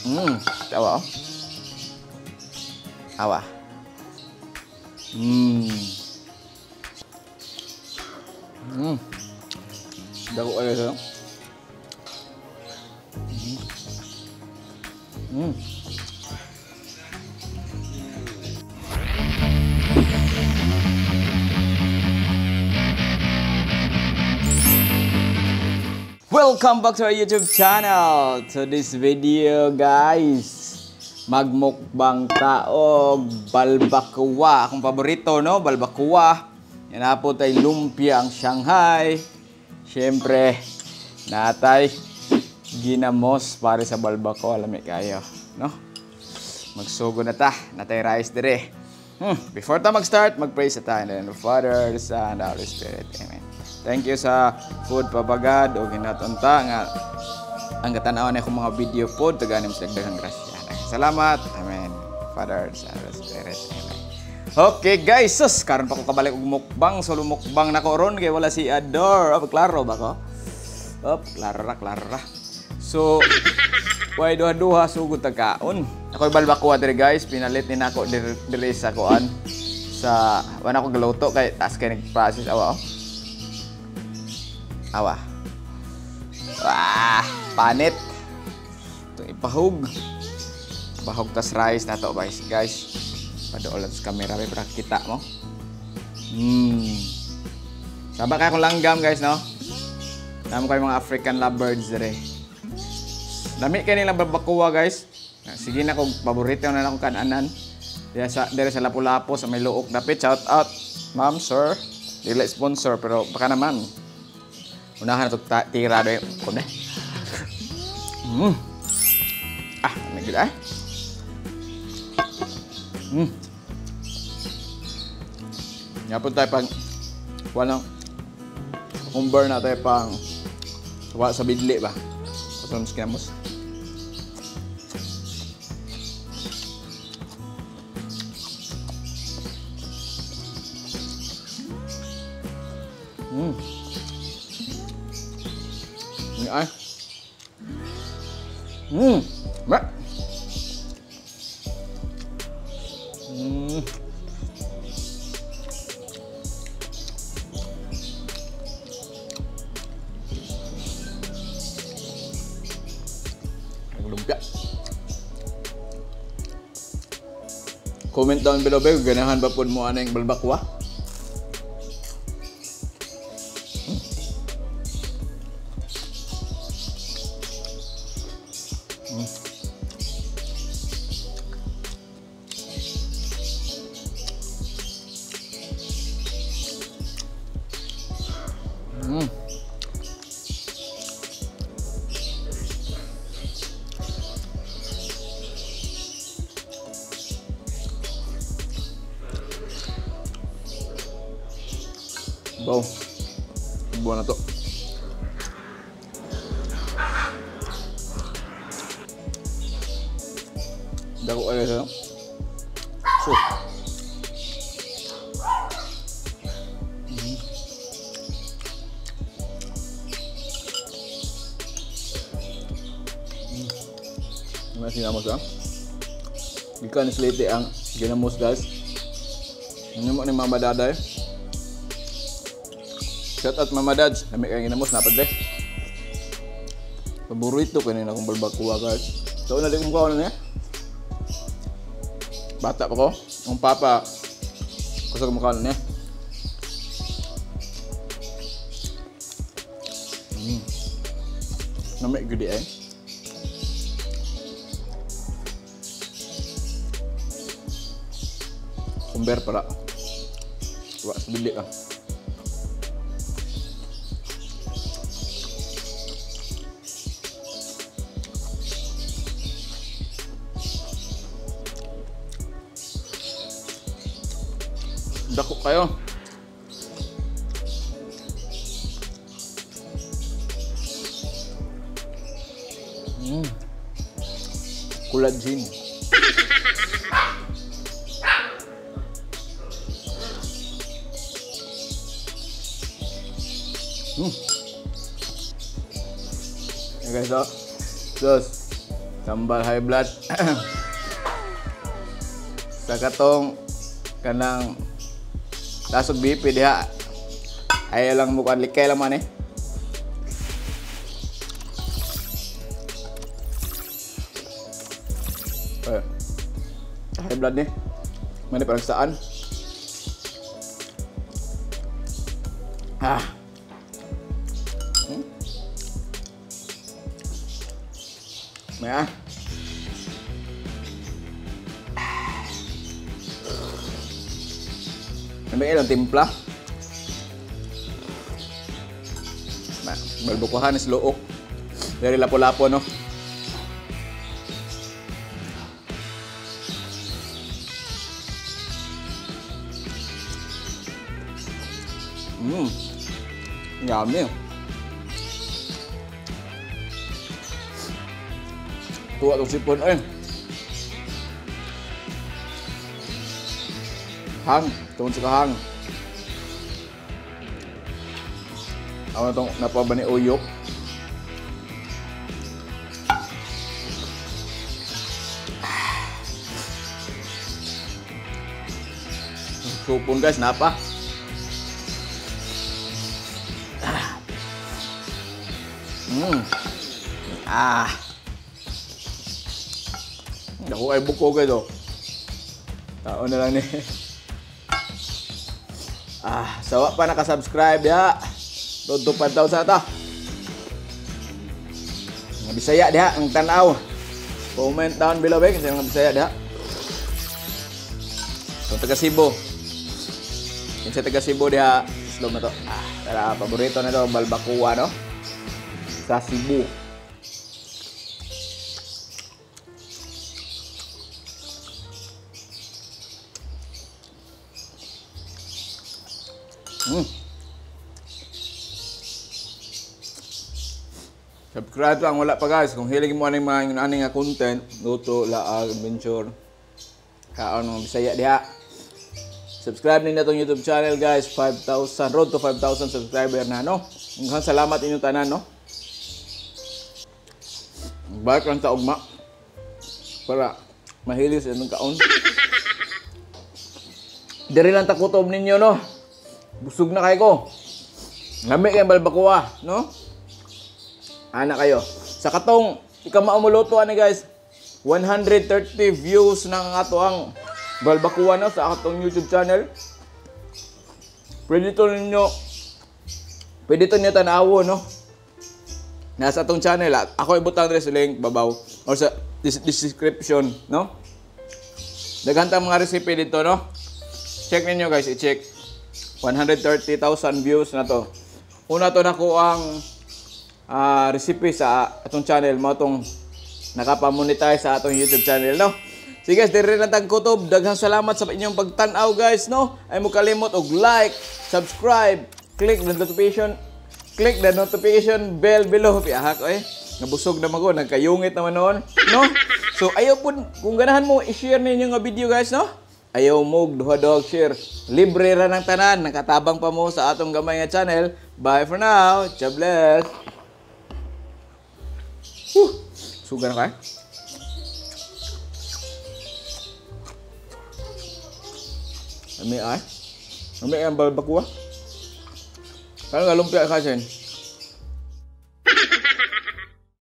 Awa oh. Awa. Dako kayo sa. Welcome back to our YouTube channel. To this video, guys, magmukbang taog balbacoa. Akong paborito, no? Balbacoa. Yan na po tay lumpia ang Shanghai. Siyempre, natay ginamos para sa balbacoa. Lami kayo, no? Magsugo na ta. Natay rice dire. Before ta mag-start, mag-pray sa tayo. In the name of the Father, the Son, and the Holy Spirit. Amen. Thank you sa food pabagad o ginatunta nga ang katanawan na akong mga video pod taganim sa dagdagang grasya. Salamat. Amen. Father, Son, and Spirit. Amen. Okay guys, sus karon pa ko kabalik og mukbang, solo mukbang nako ron kay wala si Ador. Oh, klaro ba ko? Oh, klaro ra, klaro ra. So, way duha-duha sugod ta kaon. Ako'y balbacoa diri guys, pinalit ni nako diri sa kuan. Sa wala ko galuto kay taas kay nag-process awa. Oh. Awa. Wah, panit. Itong ipahog. Pahog tas rice na to, guys. Guys, padool sa camera, may para kita mo. Saba kaya kong langgam, guys, no? Damo kayo mga African lovebirds dire. Dami kayo nilang balbacoa, guys. Sige na kung paborito na lang akong kananan. Dire sa Lapu-Lapu, sa may luok dapit. Shout out, ma'am, sir. Dili sponsor, pero baka naman. Unahan na ito, tira doon. Kone. Ah, may gila eh. Yapon tayo pang walang kumber na tayo pang wala sa bidli ba. Pasok sa kinamos. Ay. Ba. Lumpia. Comment down below ba ganahan ba pud mo aning balbacoa? Wow. Buwan na to. Dako kayo sa. So. Mga sinamos ah. Gikan slate ang ginamos guys. Ano mo ni Mama Daday? Shout out Mama Dads, nami kay ginamos napad be. Paborito ko ni akong balbacoa guys. So una di ko mukha niya. Bata pa ko, ang papa kusog mukha niya. Nami gud eh. Kumber para. Wa sa bili ka. Dako kayo. Collagen. Okay, guys, so. Dos. Sambal high blood. Sa katong kanang tasog BP diha. Ayaw lang mo kuan, likay lang man eh. High blood ni. Mani parang saan? Ah. May ah. May ilang timpla. Balbukuhan is luok. Very lapo-lapo, no? Yummy. Tuwa itong sipon, eh. Hang. Tungkol sa kahang. Ako na itong napaba ni Uyok. Supon guys, napa. Ah. Naku ay buko guys oh. Tao na lang ni. Ah, sawa pa naka-subscribe ya. Road to 5,000 ta. Mga Bisaya diha ang tan-aw. Comment down below eh kasi mga Bisaya diha. Kung taga Cebu. Kung sa taga Cebu diha, slow na to. Ah, tara, paborito na to balbacoa no. Sa Cebu. Subscribe lang wala pa guys kung hilig mo aning mga aning nga content, luto, laag, adventure, kaon mga Bisaya diha. Subscribe ninyo atong YouTube channel guys, 5,000 road to 5,000 subscriber na no. Daghang salamat inyong tanan no. Balik lang ta ugma para mahilig sa inyong kaon. Diri lang ta kutob ninyo no. Busog na kay ko. Lami kay balbacoa no. Ana kayo. Sa katong ikaw maumuluto ani guys, 130 views na ang ato ang balbacoa no sa atong YouTube channel. Pwede to ninyo, pwede to ninyo tan-awon no. Nasa atong channel at ako ibutang diri sa link babaw or sa description no. Daghan ta mga recipe dito no. Check ninyo guys, i-check. 130,000 views na to. Una to nako ang recipe sa atong channel mo atong nakapamonetize sa atong YouTube channel no. Sige guys, diri lang tag kutob. Daghang salamat sa inyong pagtan-aw guys no. Ay mo kalimot og like, subscribe, click the notification bell below. Piyahak oy. Nabusog na man ko, nagkayungit naman noon no. So ayaw pud kung ganahan mo i-share ninyo nga video guys no. Ayaw mo duha-duha share. Libre ra ng tanan, nakatabang pa mo sa atong gamay nga channel. Bye for now. God bless. Whew. Suga na kayo. Ami ay. Ami ang balbacoa. Kaya nga lumpia ka sen.